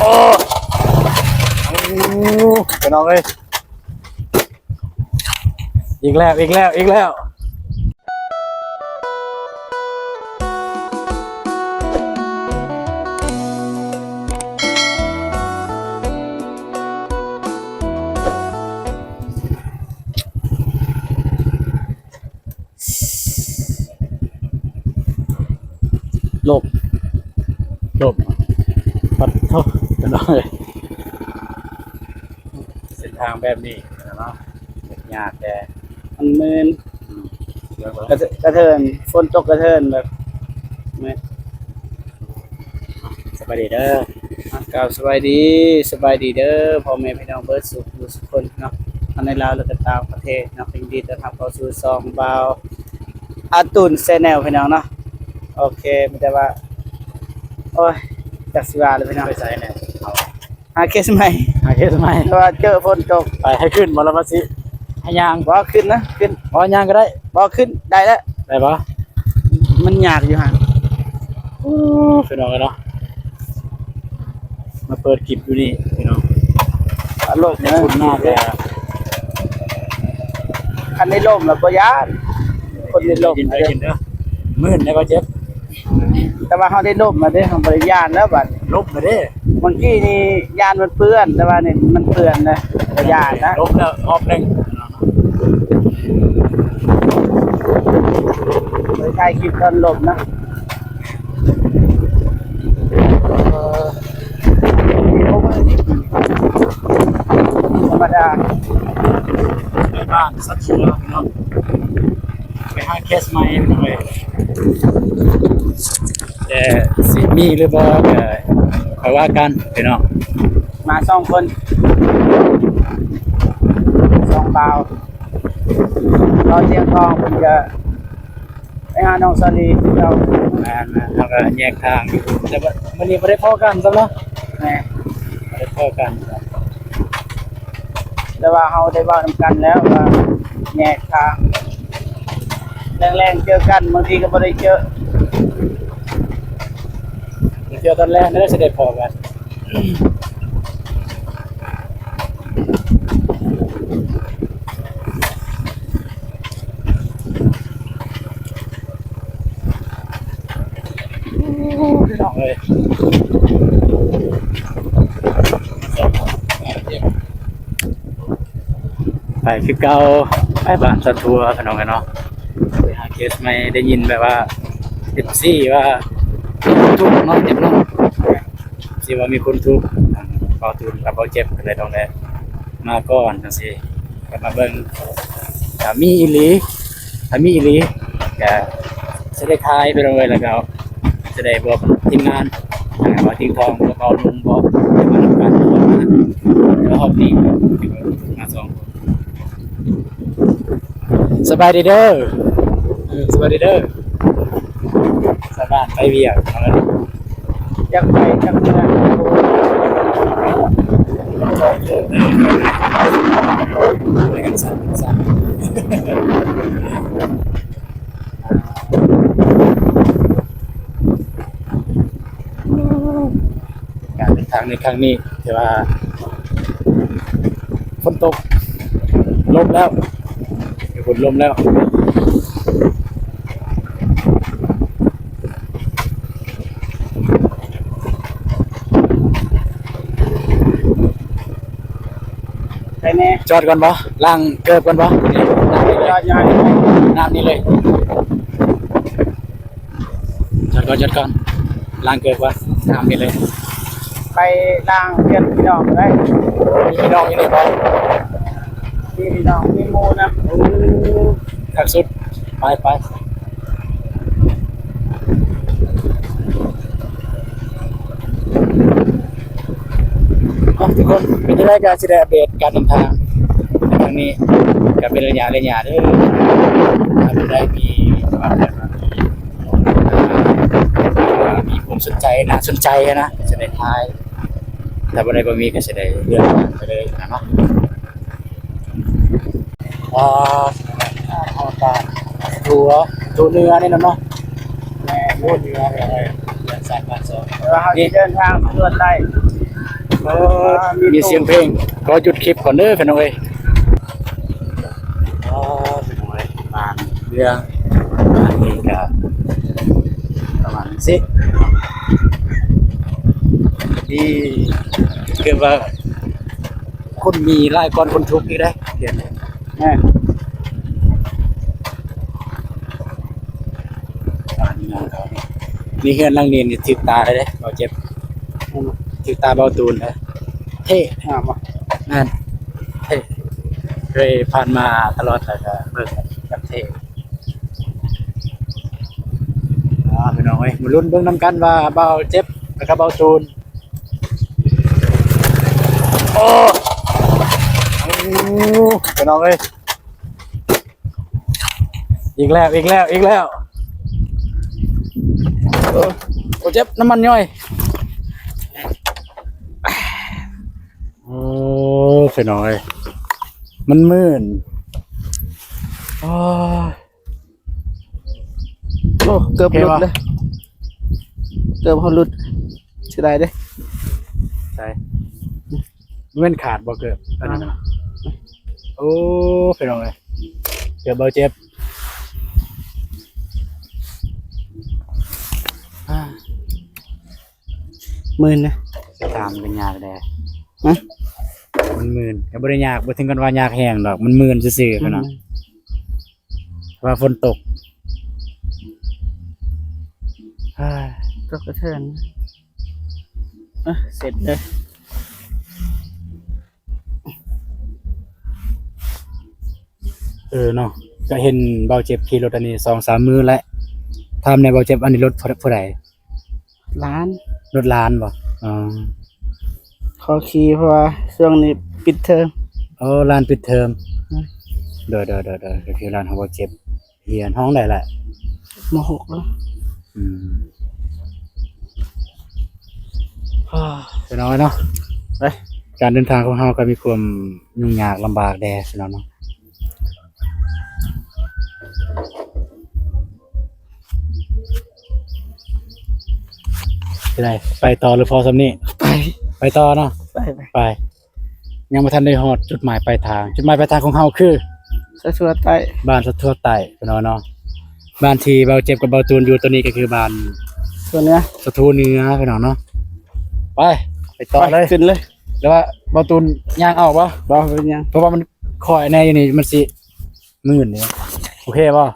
ໂອ້ ໂອ້ ພີ່ນ້ອງເອີຍ ອີກແລ້ວ ອີກແລ້ວ ອີກແລ້ວ. ລົບ ລົບ ປັດໂທ ພີ່ນ້ອງເອີຍ ເສັ້ນທາງແບບນີ້ເນາະ ຍາກແດ່ ມັນມື່ນ ອືມ ກະເທີນ ຝົນຕົກກະເທີນແບບ ແມ່ນ. ສະບາຍດີເດີ ອ່າ ກ່າວສະບາຍດີ ສະບາຍດີເດີ ພໍ່ແມ່ພີ່ນ້ອງເບິດສູ່ຜູ້ສູ່ຄົນເນາະ ທັງໃນລາວ ແລະ ກະຕ່າງປະເທດເນາະ ຍິນດີຕ້ອນຮັບເຂົ້າສູ່ຊ່ອງບ່າວອາຕຸນແຊນແນວ ພີ່ນ້ອງເນາະ. ໂອເຄ ມີແຕ່ວ່າ ໂອ້ຍ ຈັກຊິວ່າແລ້ວ ພີ່ນ້ອງ ໄປໃສແນ່? ຫາເຄສໃໝ່ ຫາເຄສໃໝ່ ເພາະວ່າເຈີຝົນຕົກ ໄປໃຫ້ຂຶ້ນບໍ່ລະ ວ່າຊິໃຫ້ຍ່າງ ບໍ່ຂຶ້ນນະ ຂຶ້ນ ບໍ່ຍ່າງກໍໄດ້ ບໍ່ຂຶ້ນ ໄດ້ແລ້ວ ໄດ້ບໍ່? ມັນຍາກຢູ່ຫັ້ນ ໂອ້ ພີ່ນ້ອງເອີຍເນາະ ມາເປີດຄລິບຢູ່ນີ້ພີ່ນ້ອງ ອາລົມນະ ຄັນໄດ້ລົມແລ້ວບໍ່ຢ້ານ ຄົນໄດ້ລົມ ໄດ້ຍິນເດີ ມື່ນໄດ້ບໍ່ເຈັບ ແຕ່ວ່າເຮົາໄດ້ລົມແລ້ວເດ້ ເຮົາບໍ່ໄດ້ຢ້ານແລ້ວບັດ ລົມແລ້ວເດ້ ບາງທີນີ້ຢ້ານມັນເປື້ອນ ແຕ່ວ່ານີ້ມັນເປື້ອນນະ ບໍ່ຢ້ານນະ ລົມແລ້ວຮອບໜຶ່ງ ໄປຖ່າຍຄລິບຕອນລົມນະ ເອີ ທຳມະດາ ໄປບ້ານສັດຕົວເນາະ ໄປຫາເຄສໃໝ່ເລີຍ ແຕ່ຊິມີຫຼືບໍ່ກໍຄ່ອຍວ່າກັນພີ່ນ້ອງ ມາສອງຄົນ ສອງບ່າວ ບ່າວຈຽງທອງເພິ່ນກໍໄປຫານ້ອງສາລີຄືເກົ່າ ແມ່ນໆ ເຮົາກໍແຍກທາງ ແຕ່ວ່າມື້ນີ້ບໍ່ໄດ້ພໍ້ກັນຊ້ຳເນາະ ແມ່ນ ບໍ່ໄດ້ພໍ້ກັນ ແຕ່ວ່າເຮົາໄດ້ເວົ້ານຳກັນແລ້ວວ່າແຍກທາງ ແລງໆເຈີກັນ ບາງທີກໍບໍ່ໄດ້ເຈີ ໄດ້ເຈີຕອນແລງ ແລ້ວຊິໄດ້ພໍ້ກັນ ພີ່ນ້ອງເອີຍ ໄປຄືເກົ່າ ໄປບ້ານສັດຕົວ ພີ່ນ້ອງເອີຍເນາະ ໄປຫາເຄສໃໝ່ ໄດ້ຍິນແບບວ່າ ເອັຟຊີ ວ່າທຸກເນາະ ເຈັບເນາະ ຊິວ່າມີຄົນທຸກ ເວົ້າທຸກກັບເວົ້າເຈັບ ກໍເລີຍຕ້ອງໄດ້ມາກ່ອນຈັ່ງຊີ້ ກໍມາເບິ່ງ ຖ້າມີອີ່ຫຼີ ຖ້າມີອີ່ຫຼີ ກໍຊິໄດ້ຖ່າຍໄປເລີຍ ແລ້ວກໍຊິໄດ້ບອກທີມງານ ບອກທີມທອງ ບອກເອົາລົງ ບອກມານຳກັນ ແລ້ວຮອບນີ້ມາສອງຄົນ ສະບາຍດີເດີ ເອີ ສະບາຍດີເດີ ຊາວບ້ານໄປວຽກ ເອົາລະ ຢາກໄປຈັກເທື່ອ ໄປກັນຊັ້ນໆ ການເດີນທາງໃນຄັ້ງນີ້ ຖືວ່າຝົນຕົກ ລົມແລ້ວ ຝົນລົມແລ້ວ ໄປແນ່ ຈອດກ່ອນບໍ່? ລ້າງເກີບກ່ອນບໍ່? ຈອດຢູ່ຫັ້ນ ນ້ຳນີ້ເລີຍ ຈອດກ່ອນ ຈອດກ່ອນ ລ້າງເກີບກ່ອນ ນ້ຳນີ້ເລີຍ ໄປລ້າງເຮືອນພີ່ນ້ອງກໍໄດ້ ມີພີ່ນ້ອງຢູ່ນີ້ບໍ່? ມີພີ່ນ້ອງ ມີໝູ່ນຳ ໂອ້ ຄັກສຸດ ໄປ ໄປ. ເອົາ ທຸກຄົນ ເປັນຈັ່ງໃດກໍຊິໄດ້ອັບເດດການເດີນທາງໃນຄັ້ງນີ້ ກໍເປັນໄລຍະໄລຍະເດີ ຖ້າຜູ້ໃດມີ ມີຄວາມສົນໃຈ ໜ້າສົນໃຈນະ ກໍຊິໄດ້ຖ່າຍ ຖ້າຜູ້ໃດບໍ່ມີກໍຊິໄດ້ເລື່ອນຜ່ານໄປເລີຍນະເນາະ. ອ່າ ທາງເຂົ້າບ້ານ ທົ່ວ ທົ່ວເໜືອນີ້ນະເນາະ ແມ່ນ ທົ່ວເໜືອນີ້ ເຮືອນຊານບ້ານຊ່ອງ ແຕ່ວ່າເຮົາຊິເດີນທາງສະດວກໄດ້ ມີສຽງເພງ. ຂໍຢຸດຄລິບກ່ອນເດີພີ່ນ້ອງເອີຍ. ອໍ ພີ່ນ້ອງເອີຍ ບ້ານເຮືອງ ອັນນີ້ກະປະມານນີ້ ດີ ຄືວ່າຄົນມີຫຼາຍກ່ອນຄົນທຸກອີກເດ້ ດຽວນີ້. ແມ່ນ ບ້ານເມືອງເຂົານີ້ ມີເຮືອນຫຼັງນີ້ນີ້ຖືກຕາເລີຍເດ້ ເບົາເຈັບ ຖືກຕາເບົາຕູນເດ້. ເທ່ ງາມບໍ່? ແມ່ນ ເທ່ ເຄີຍຜ່ານມາຕະຫຼອດ ແລ້ວກະເບິ່ງ ແບບເທ່. ອ່າ ພີ່ນ້ອງເອີຍ ມາລຸ້ນເບິ່ງນຳກັນວ່າເບົາເຈັບ ແລ້ວກະເບົາຕູນ ໂອ້ ໂອ້ ພີ່ນ້ອງເອີຍ ອີກແລ້ວ ອີກແລ້ວ ອີກແລ້ວ. ໂອ້ ໂອ້ ເຈັບ ນ້ຳມັນຍ່ອຍ. ໂອ້ ພີ່ນ້ອງເອີຍ ມັນມື່ນ. ໂອ້ຍ ໂອ້ ເກືອບຫຼຸດເລີຍ ເກີບເຮົາຫຼຸດ ເສຍດາຍເດ້. ໃສ ແມ່ນຂາດບໍ່ເກີບອັນນັ້ນນະ? ໂອ້ ພີ່ນ້ອງເອີຍ ເກີບເບົາເຈັບ. ມື່ນນະ ຊິຖາມມັນກໍຍາກແດ່. ຮະ? ມັນມື່ນ ກໍບໍ່ໄດ້ຍາກ ບໍ່ເຖິງກັນວ່າຍາກແຮງດອກ ມັນມື່ນຊື່ໆ ພີ່ນ້ອງ. ອືມ ວ່າຝົນຕົກ ຕົກກະເທີນ. ເອີ ເສັດເລີຍ. ເອີເນາະ ກະເຫັນເບົາເຈັບຂີ່ລົດອັນນີ້ສອງສາມມື້ແລ້ວ. ຖາມແດ່ເບົາເຈັບ ອັນນີ້ລົດຜູ້ໃດ? ຫຼານ. ລົດຫຼານບໍ່? ອໍ ຂໍຂີ່ເພາະວ່າຊ່ວງນີ້ປິດເທີມ. ໂອ້ ຫຼານປິດເທີມ. ອືມ ໂດຍໆໆ ກໍຄືຫຼານຂອງເບົາເຈັບ ຮຽນຫ້ອງໃດລະ? ມໍຫົກແລ້ວ. ອືມ ພີ່ນ້ອງເນາະ ໄປ ການເດີນທາງຂອງເຮົາກໍມີຄວາມຫຍຸ້ງຍາກລຳບາກແດ່ພີ່ນ້ອງເນາະ. ຊິໄດ້ໄປຕໍ່ ຫຼືພໍສ່ຳນີ້? ໄປ ໄປຕໍ່ເນາະ. ໄປ ໄປ ໄປ. ຍັງບໍ່ທັນໄດ້ຮອດຈຸດໝາຍປາຍທາງ. ຈຸດໝາຍປາຍທາງຂອງເຮົາຄື ສະທົວໃຕ້ ບ້ານສະທົວໃຕ້ພີ່ນ້ອງເນາະ. ບ້ານທີ່ເບົາເຈັບກັບເບົາຕູນຢູ່ຕອນນີ້ກໍຄືບ້ານສະໂທເໜືອ ສະໂທເໜືອພີ່ນ້ອງເນາະ. ໄປ ໄປຕໍ່ເລີຍ ຂຶ້ນເລີຍ. ຫຼືວ່າເບົາຕູນຍ່າງເອົາບໍ່? ບໍ່ເປັນຫຍັງ ເພາະວ່າມັນຄ່ອຍແດ່ຢູ່ນີ້ ມັນຊິມື່ນເດ້. ໂອເຄບໍ່?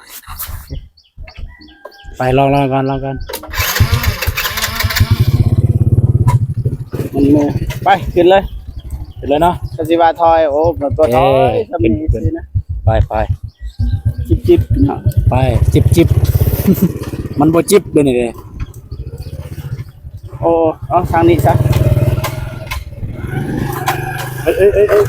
ໄປ ລອງ ລອງກ່ອນ ລອງກ່ອນ. ມັນເມື່ອຍ ໄປ ຂຶ້ນເລີຍ ຂຶ້ນເລີຍເນາະ. ກໍຊິວ່າຖອຍ ໂອ້ ມັນຕົວຖອຍ ເອີ ສ່ຳນີ້ ຂຶ້ນ ຊື່ນະ. ໄປ ໄປ ຈິບໆ ເນາະ ໄປ ຈິບໆ. ມັນບໍ່ຈິບເດ້ນີ້ເດ້. ໂອ້ ເອົາທາງນີ້ຊະ. ເອີຍ ເອີຍ ເອີຍ ເອີຍ.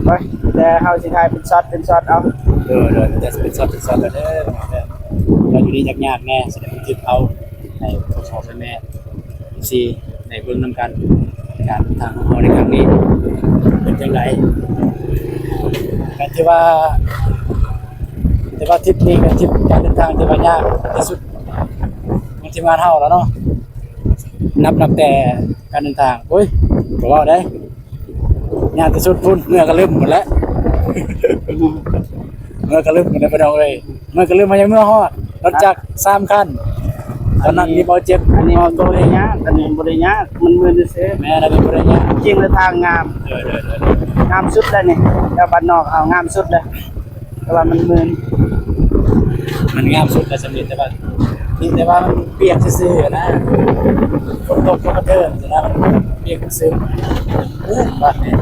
ໄປ ແຕ່ເຮົາຊິຖ່າຍເປັນຊັອດເປັນຊັອດເອົາ. ໂດຍ ໂດຍ ແຕ່ເປັນຊັອດເປັນຊັອດແລ້ວເດີ ວ່າຢູ່ນີ້ຍາກໆແດ່ ຊິໄດ້ບັນທຶກເອົາໃຫ້ພໍ່ແມ່ ເອັຟຊີ ໄດ້ເບິ່ງນຳກັນ ການເດີນທາງຂອງເຮົາໃນຄັ້ງນີ້ເປັນຈັ່ງໃດ. ກໍຖືວ່າ ຖືວ່າທຣິບນີ້ເປັນທຣິບການເດີນທາງທີ່ວ່າຍາກທີ່ສຸດຂອງທີມງານເຮົາແລ້ວເນາະ. ນັບ ນັບແຕ່ການເດີນທາງ ໂອ້ຍ ບໍ່ເວົ້າເດ້ ຍາກທີ່ສຸດພຸ້ນ ເຫື່ອກະລຶ້ມໝົດແລ້ວ ເຫື່ອກະລຶ້ມໝົດແລ້ວ ພີ່ນ້ອງເອີຍ. ເຫື່ອກະລຶ້ມ ມາຍັງເມືອຮອດ ລົດຈັກສາມຄັນ ຕອນນັ້ນມີເບົາເຈັບ. ອັນນີ້ບໍ່ໄດ້ຍາກ ອັນນີ້ບໍ່ໄດ້ຍາກ ມັນເມື່ອຍຊື່ໆ. ແມ່ນ ອັນນີ້ບໍ່ໄດ້ຍາກ ຈິງແລ້ວທາງງາມ. ເອີ ງາມສຸດແລ້ວນີ້ ແຖວບ້ານນອກເຮົາງາມສຸດແລ້ວ. ແຕ່ວ່າມັນມື່ນ ມັນງາມສຸດແລ້ວສ່ຳນີ້ ແຕ່ວ່າ ແຕ່ວ່າມັນປຽກຊື່ໆນະ ຝົນຕົກ ຕົກກະເທີນຊີ້ນະ ມັນປຽກມັນຊຶມ. ເອີ ບາດນີ້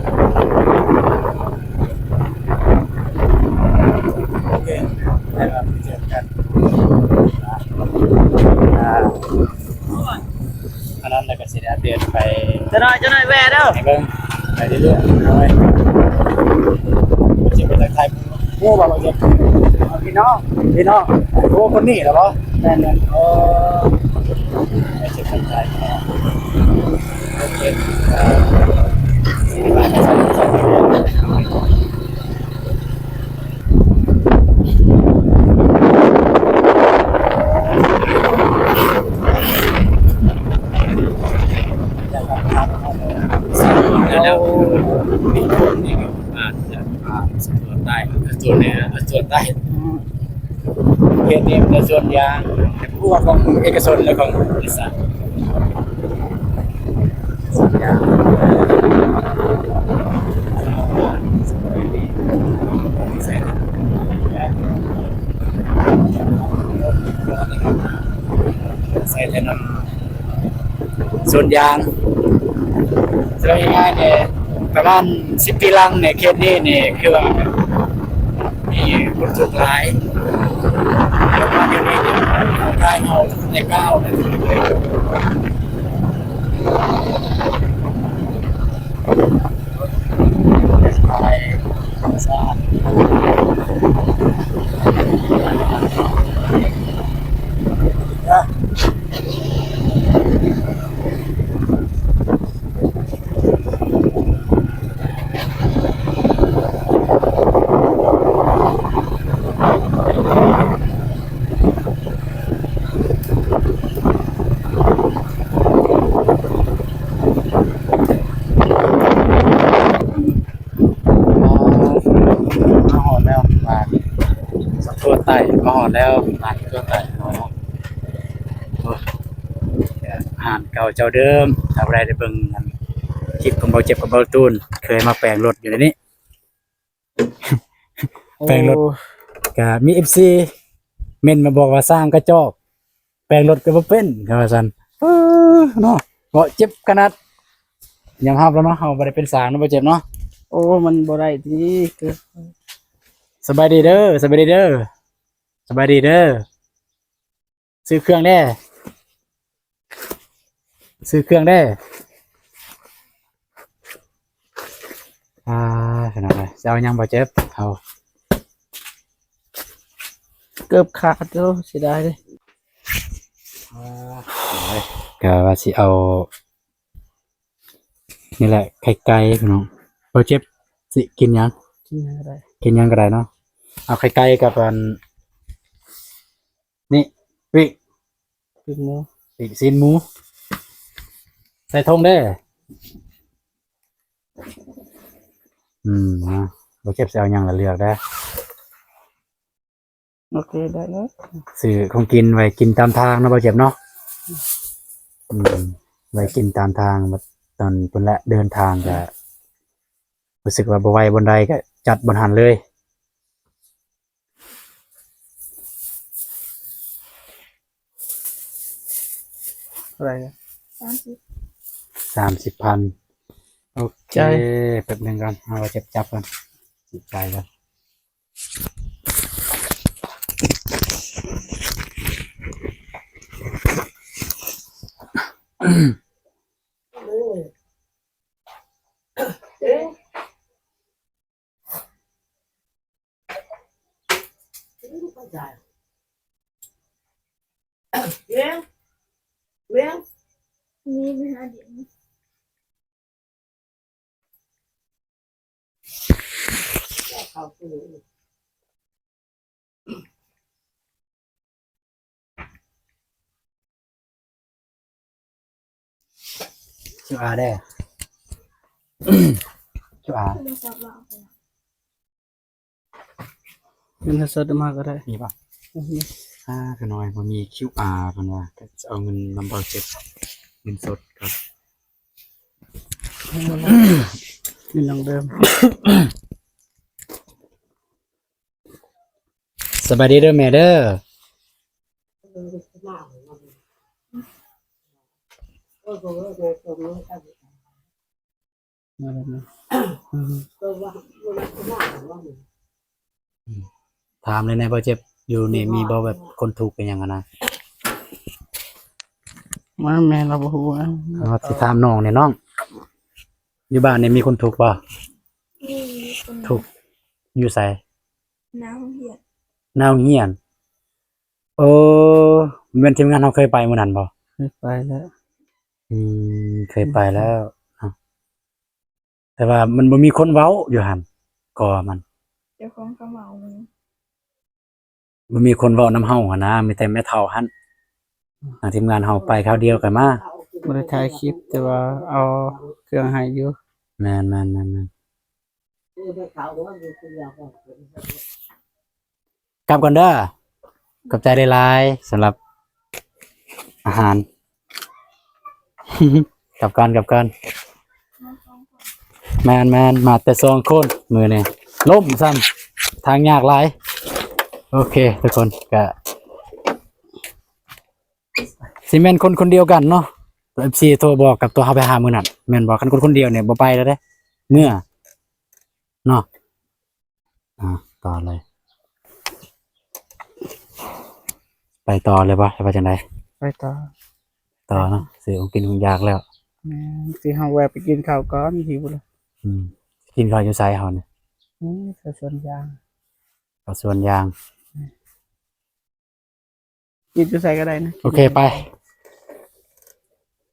ໂອເຄ ໄດ້ມາເຈີກັນ ອ່າ ອັນນັ້ນແລ້ວກໍຊິໄດ້ອັບເດດໄປ ຈັກໜ້ອຍ ຈັກໜ້ອຍແວ່ເດີ ໃຫ້ເບິ່ງໄປເລື້ອຍໆ ເອົາໄວ້ ຊິໄປທັກທາຍໝູ່ ໝູ່ບໍ່ ບໍ່ເຈັບ ພີ່ນ້ອງ ພີ່ນ້ອງ. ໂອ້ ຄົນນີ້ລະບໍ່? ແມ່ນໆ. ໂອ້ ແລ້ວ ມີຄົນນີ້ກໍມາຈາກ ອ່າ ສວນໃຕ້ ສວນເໜືອ ສວນໃຕ້ ເຂດນີ້ມີແຕ່ສວນຢາງ ບໍ່ວ່າຂອງເອກະຊົນ ແລະ ຂອງບໍລິສັດ ສວນຢາງ ໃສ່ແຕ່ນ້ຳ ສວນຢາງ ເວົ້າງ່າຍໆ ນີ້ ປະມານສິບປີຫຼັງນີ້ ເຂດນີ້ນີ້ ຄືວ່າມີຄົນທຸກຫຼາຍ ແຕ່ວ່າດຽວນີ້ ໄດ້ເຮົາໄດ້ກ້າວໄດ້ ມາຮອດແລ້ວບ້ານສະໂພດໃຕ້ ມາຮອດແລ້ວບ້ານສະໂພດໃຕ້ເນາະ. ໂອ້ຍ ຮ້ານເກົ່າເຈົ້າເດີມ ຖ້າຜູ້ໃດໄດ້ເບິ່ງອັນຄລິບຂອງເບົາເຈັບກັບເບົາຕູນ ເຄີຍມາແປງລົດຢູ່ໃນນີ້ ແປງລົດ ໂອ້ ກະມີເອັຟຊີເມັ້ນມາບອກວ່າ ຊ່າງກະຈອກ ແປງລົດກໍບໍ່ເປັນ ເຂົາວ່າຊັ້ນ. ເອີ ເນາະ ເບາະເຈັບຂະໜາດ ຍອມຮັບແລ້ວເນາະ ເຮົາບໍ່ໄດ້ເປັນຊ່າງເນາະ ເບາະເຈັບເນາະ. ໂອ້ ມັນບໍ່ໄດ້ຕິ. ສະບາຍດີເດີ ສະບາຍດີເດີ ສະບາຍດີເດີ. ຊື້ເຄື່ອງແດ່ ຊື້ເຄື່ອງແດ່. ອ່າ ພີ່ນ້ອງເອີຍ ຊິເອົາຫຍັງບໍ່ເຈັບ ເອົາ ເກີບຂາດ ໂອ້ ເສຍດາຍເດ້. ອ່າ ກະວ່າຊິເອົາ ນີ້ແຫຼະ ໄຂ່ໄກ່ພີ່ນ້ອງ. ບໍ່ເຈັບ ຊິກິນຫຍັງ? ກິນຫຍັງກໍໄດ້ ກິນຫຍັງກໍໄດ້ເນາະ. ເອົາໄຂ່ໄກ່ກັບອັນນີ້ ປີກ ປີກໝູ ປີກຊີ້ນໝູ ໃສ່ຖົງເດ້. ອືມ ມາ ບໍ່ເຈັບຊິເອົາຫຍັງລະເລືອກເດີ້. ໂອເຄ ໄດ້ເລີຍ. ຊື້ຂອງກິນໄວ້ກິນຕາມທາງເນາະ ບໍ່ເຈັບເນາະ. ອືມ ໄວ້ກິນຕາມທາງ ຕອນພຸ້ນແຫຼະ ເດີນທາງກະຮູ້ສຶກວ່າບໍ່ໄຫວບ່ອນໃດກະຈັດບ່ອນຫັ້ນເລີຍ. ເທົ່າໃດ? ສາມສິບ ສາມສິບພັນ. ໂອເຄ ຈ່າຍ ແປັບໜຶ່ງກ່ອນ ເອົາເຈັບຈັບກ່ອນ ຈິດໃຈກ່ອນ. ຄິວອາເດ້ ຄິວອາ ເງິນສົດມາກໍໄດ້ ມີບໍ່? ອືຮຶ ອ່າ ຂ້ານ້ອຍບໍ່ມີຄິວອາ ເພິ່ນວ່າ ຈະເອົາເງິນນຳເບົາເຈັບ ເງິນສົດກ່ອນ. ເງິນດັງເດີມ. ສະບາຍດີເດີແມ່ເດີ. ຖາມແດ່ ແມ່ເຈັບ ຢູ່ນີ້ມີບໍ່ແບບຄົນທຸກອີ່ຫຍັງຫັ້ນນະ? ມາແມ່ລາວບໍ່ຮູ້ນະ. ເຮົາຊິຖາມນ້ອງແດ່ ນ້ອງ ຢູ່ບ້ານນີ້ມີຄົນທຸກບໍ່? ມີ ມີຄົນທຸກ. ຢູ່ໃສ? ໜ້າໂຮງຮຽນ. ໜ້າໂຮງຮຽນ. ໂອ້ ແມ່ນທີມງານເຮົາເຄີຍໄປມື້ນັ້ນບໍ່? ເຄີຍໄປແລ້ວ. ອືມ ເຄີຍໄປແລ້ວເນາະ ແຕ່ວ່າມັນບໍ່ມີຄົນເວົ້າຢູ່ຫັ້ນ ກໍມັນ ເຈົ້າຂອງເຂົາເວົ້າ ບໍ່ມີຄົນເວົ້ານຳເຮົາຫັ້ນນະ ມີແຕ່ແມ່ເຖົ້າຫັ້ນ. ທາງທີມງານເຮົາໄປຄາວດຽວກໍມາ. ບໍ່ໄດ້ຖ່າຍຄລິບ ແຕ່ວ່າເອົາເຄື່ອງໃຫ້ຢູ່. ແມ່ນໆໆໆ. ກັບກ່ອນເດີ. ຂອບໃຈຫຼາຍໆສຳລັບອາຫານ. ກັບກ່ອນ ກັບກ່ອນ. ແມ່ນໆ ມາແຕ່ສອງຄົນມື້ນີ້ ລົ້ມຊ້ຳ ທາງຍາກຫຼາຍ. ໂອເຄ ທຸກຄົນ ກະຊິແມ່ນຄົນຄົນດຽວກັນເນາະ ເອັຟຊີໂທບອກກັບຕົວເຮົາໄປຫາມື້ນັ້ນ ແມ່ນບໍ່? ຄັນຄົນຄົນດຽວນີ້ບໍ່ໄປແລ້ວເດ້ ເມື່ອເນາະ. ອ່າ ຕໍ່ເລີຍ ໄປຕໍ່ເລີຍບໍ່ ຫຼືວ່າຈັ່ງໃດ? ໄປຕໍ່ ຕໍ່ເນາະ ຊື້ຂອງກິນຂອງຢາກແລ້ວ. ແມ່ນ ຊິເຮົາແວ່ໄປກິນເຂົ້າກ່ອນ ຫິວແລ້ວ. ອືມ ກິນເຂົ້າຢູ່ໃສເຮົານີ້? ນີ້ ແຖວສວນຢາງ ແຖວສວນຢາງ. ແມ່ນ ກິນຢູ່ໃສກໍໄດ້ນະ. ໂອເຄ ໄປ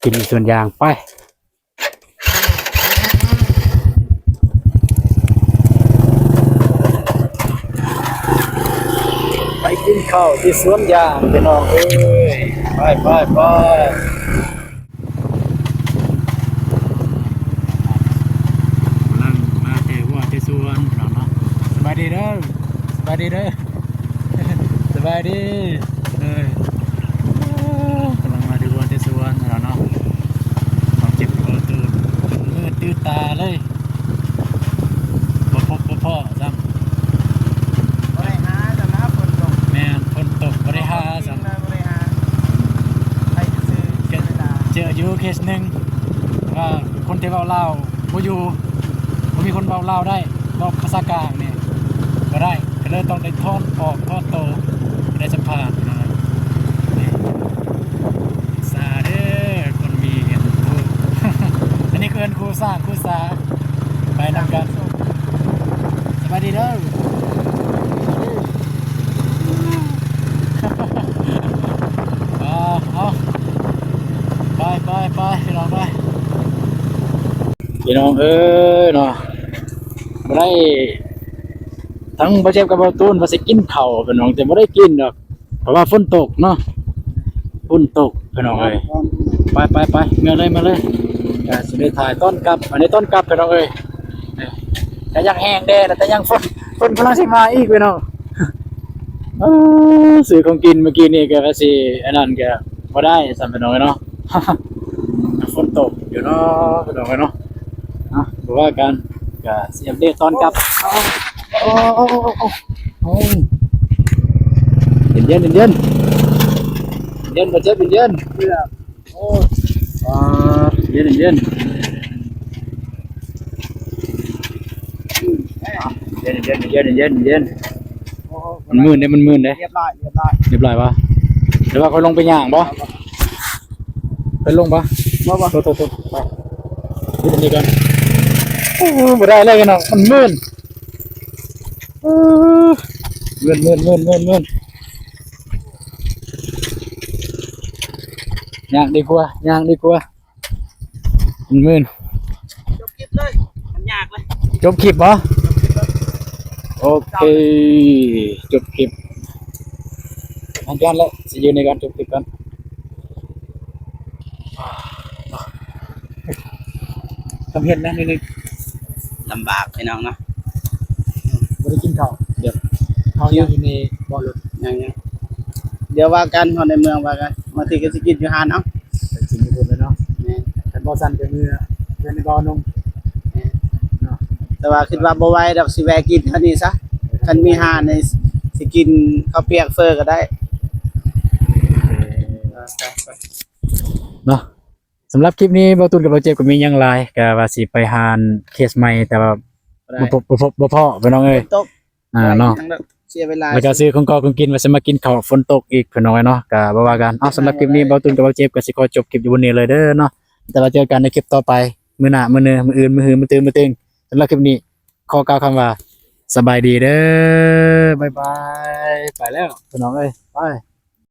ກິນຢູ່ສວນຢາງ ໄປ. ໄປກິນເຂົ້າທີ່ສວນຢາງ ພີ່ນ້ອງເອີຍ ໄປ ໄປ ໄປ. ກຳລັງມາແຕ່ຫົວແຕ່ສວນເນາະ. ສະບາຍດີເດີ ສະບາຍດີເດີ ສະບາຍດີ. ເອີ ກຳລັງມາແຕ່ຫົວແຕ່ສວນເນາະ ຕ້ອງເຈັບປະຕູ ມືດຕື່ຕາເລີຍ. ບໍ່ພົບບໍ່ພໍ້ຊ້ຳ ບໍ່ໄດ້ຫາຊ້ຳນະ ຝົນຕົກ. ແມ່ນ ຝົນຕົກບໍ່ໄດ້ຫາຊ້ຳ ບໍ່ໄດ້ຫາ ໄປຊື່ໆ ເຈີຢູ່ເຄສໜຶ່ງ ວ່າຄົນທີ່ເວົ້າລາວບໍ່ຢູ່ ບໍ່ມີຄົນເວົ້າລາວໄດ້ ເວົ້າພາສາກາງນີ້ບໍ່ໄດ້ ກໍເລີຍຕ້ອງໄດ້ຖອນອອກ ຖອນໂຕ ໄດ້ສຳພາດ ສາເດີ ຄົນມີເງິນ. ອັນນີ້ຄືເຮືອນຄູສ້າງຄູສາ ໄປນຳກັນ. ສະບາຍດີເດີ. ອ່າ ເອົາ ໄປ ໄປ ໄປ ພີ່ນ້ອງ ໄປ. ພີ່ນ້ອງເອີຍເນາະ ບໍ່ໄດ້ ທັງບ່າວເຈັບກັບບ່າວຕູນວ່າຊິກິນເຂົ້າ ພີ່ນ້ອງ ແຕ່ບໍ່ໄດ້ກິນດອກ ເພາະວ່າຝົນຕົກເນາະ ຝົນຕົກ ພີ່ນ້ອງເອີຍ. ໄປ ໄປ ໄປ ເມືອເລີຍ ເມືອເລີຍ. ກະຊິໄດ້ຖ່າຍຕອນກັບ ອັນນີ້ຕອນກັບ ພີ່ນ້ອງເອີຍ. ກະຍັງແຮງແດ່ ແຕ່ຍັງຝົນ ຝົນກຳລັງຊິມາອີກ ພີ່ນ້ອງ. ເອີ ຊື້ຂອງກິນມື້ກີ້ນີ້ກະວ່າຊິອັນນັ້ນກະບໍ່ໄດ້ຊ້ຳ ພີ່ນ້ອງເອີຍເນາະ. ຝົນຕົກຢູ່ເນາະ ພີ່ນ້ອງເອີຍເນາະ. ເອົາ ບໍ່ວ່າກັນ ກະຊິອັບເດດຕອນກັບ. ໂອ້ ໂອ້ ໂອ້ ໂອ້ ໂອ້ ເຢັນໆ ເຢັນໆ ເຢັນໆ ບໍ່ເຈັບ ເຢັນໆ. ໂອ້ ອ່າ ເຢັນໆ ເຢັນໆ ເຢັນໆ ເຢັນໆ ເຢັນໆ. ໂອ້ ມັນມື່ນເດ້ ມັນມື່ນເດ້. ຮຽບຮ້ອຍ ຮຽບຮ້ອຍ ຮຽບຮ້ອຍວະ. ແຕ່ວ່າຂ້ອຍລົງໄປຍ່າງບໍ່? ໄປລົງບໍ່? ບໍ່ ບໍ່ ໂທດ ໂທດ ໂທດ ໄປ ຢູ່ນີ້ກ່ອນ. ໂອ້ ບໍ່ໄດ້ເລີຍພີ່ນ້ອງ ມັນມື່ນ. ເອີ ມື່ນ ມື່ນ ມື່ນ ມື່ນ ມື່ນ. ຍ່າງດີກວ່າ ຍ່າງດີກວ່າ ມັນມື່ນ. ຈົບຄລິບເລີຍ ມັນຍາກເລີຍ. ຈົບຄລິບບໍ່? ໂອເຄ ຈົບຄລິບ. ມັນຢ້ອນແລ້ວ ຊິຢູ່ໃນການຈົບຄລິບກ່ອນ. ຄຳເຫັນນະ ນິດໜຶ່ງ ລຳບາກພີ່ນ້ອງເນາະ. ບໍ່ໄດ້ກິນເຂົ້າ ດຽວເຮົາຍັງຢູ່ໃນເບາະລົດ ຍັງ ຍັງ ດຽວວ່າກັນ ຮອດໃນເມືອງວ່າກັນ. ບາງທີກໍຊິກິນຢູ່ຮ້ານເອົາ ໄປກິນຢູ່ພຸ້ນເລີຍເນາະ. ແມ່ນ ຄັນບໍ່ຊັ້ນກໍເມືອເຮືອນໃນເບາະໜຸ່ມ. ແມ່ນ ເນາະ ແຕ່ວ່າຄິດວ່າບໍ່ໄຫວດອກ ຊິແວະກິນເທົ່ານີ້ຊະ. ເອີ ຄັນມີຮ້ານນີ້ ຊິກິນເຂົ້າປຽກເຝີກໍໄດ້. ເອີ ໄປ ໄປ ເນາະ. ສຳລັບຄລິບນີ້ ບ່າວຕູນກັບບ່າວເຈັບກໍມີຫຍັງຫຼາຍ ກະວ່າຊິໄປຮ້ານເຄສໃໝ່ ແຕ່ວ່າບໍ່ພົບ ບໍ່ພົບ ບໍ່ພໍ້ ພີ່ນ້ອງເອີຍ. ຝົນຕົກ ອ່າ ເນາະ ເສຍເວລາ ແລ້ວກະຊື້ຂອງກໍຂອງກິນ ວ່າຊິມາກິນເຂົ້າ ຝົນຕົກອີກ ພີ່ນ້ອງເອີຍເນາະ. ກະບໍ່ວ່າກັນ ເອົາ ສຳລັບຄລິບນີ້ ບ່າວຕູນກັບບ່າວເຈົ້າເຈັບກໍຊິຂໍຈົບຄລິບຢູ່ບ່ອນນີ້ເລີຍເດີເນາະ. ແຕ່ວ່າເຈີກັນໃນຄລິບຕໍ່ໄປ ມື້ໜ້າ ມື້ໜຶ່ງ ມື້ອື່ນ ມື້ຮື ມື້ຕື່ນ ມື້ຕື່ນ. ສຳລັບຄລິບນີ້ ຂໍກ່າວຄຳວ່າ ສະບາຍດີເດີ ບາຍບາຍ. ໄປແລ້ວ ພີ່ນ້ອງເອີຍ ໄປ.